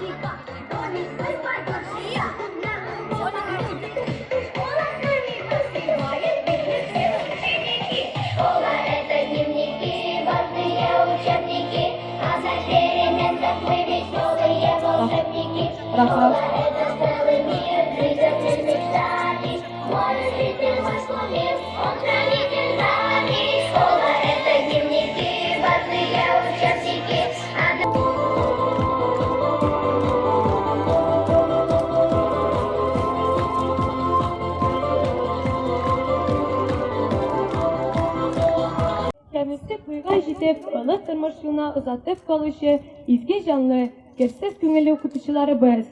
Школа – это дневники, важные учебники, а на переменках мы веселые волшебники. Школа – это целый мир, двигатель мечтаний, мой учитель, мой кумир, он хранитель знаний. Школа – это дневники, важные учебники, а Һәм үсеп буйга җитеп, олы тормыш юлына озатып калучы изге җанлы, керсез күңелле укытучыларыбыз.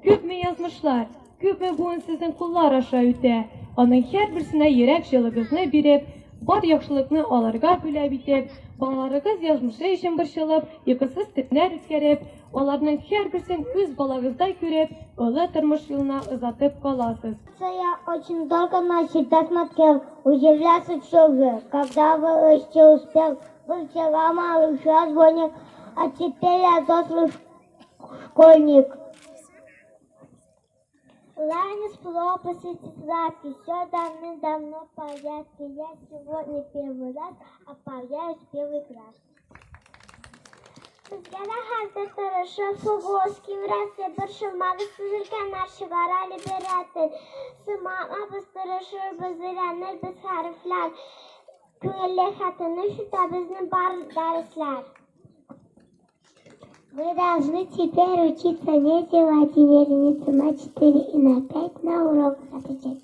Күпме язмышлар, күпме буын сезнең куллар аша үтә. Аның һәрберсенә йөрәк җылыгызны биреп, бар яхшылыкны аларга бүләк итеп, балаларыгыз язмышы өчен борчылып, йокысыз төннәр үткәреп, аларның һәрберсен үз балагыздай күреп, олы тормыш юлына озатып каласыз. Я очень долго на счета смотрел, удивлялся все же, когда вырасти успел. Был вчера малыш разбойник, а теперь я взрослый школьник. Ланис пропасти тетрадки, все давным-давно в порядке. Я сегодня первый раз отправляюсь в первый класс. Безгә дә хәзер тырышып сугыш кимрәсе, борчылмагыз сез өлкәннәр чыгара либерәтен. Сыманмабыз, тырышырбыз, өйрәнербез хәрефләр. Күңелле хәтерне сүтә безнең бар дәресләр. Мы должны теперь учиться не зевать и не лениться на 4 и на 5 на уроках отвечать.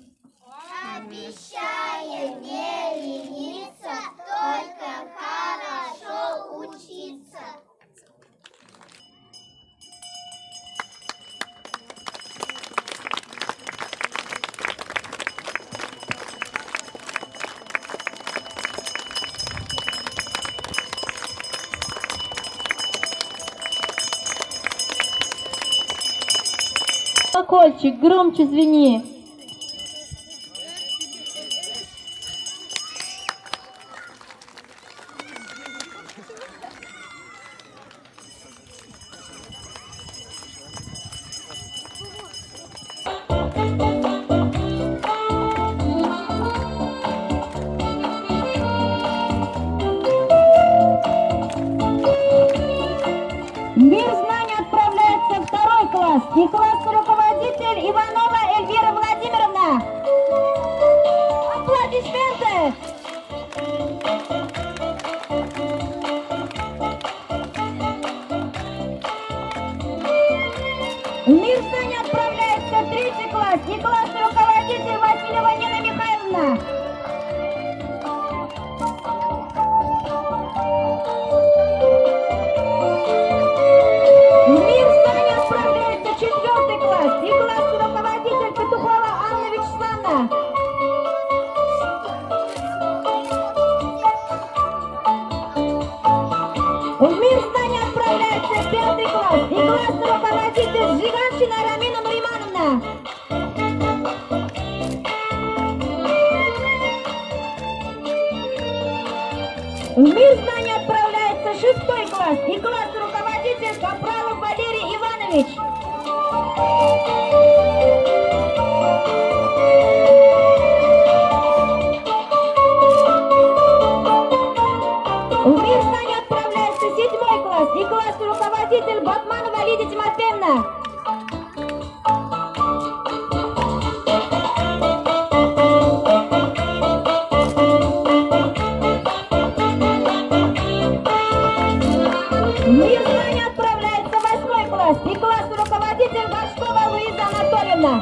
Обещаем не лениться, только хорошо учиться. Колокольчик, громче звени! Мир знаний отправляется в второй класс. И классный руководитель Иванова Эльвира Владимировна. Аплодисменты! В мир знаний отправляется в третий класс. И классный руководитель Васильева Нина Михайловна. В мир знаний отправляется четвертый класс. И классный руководитель Петухова Анна Вячеславовна. В мир знаний отправляется пятый класс. И классный руководитель Жиганшина Рамина Нуримановна. В мир знаний отправляется шестой класс. И классный руководитель Капралов Валерий Иванович. В мир знаний отправляется седьмой класс. И классный руководитель Батманова Лидия Тимофеевна. В мир знаний отправляется восьмой класс. И классный руководитель Горшкова Луиза Анатольевна.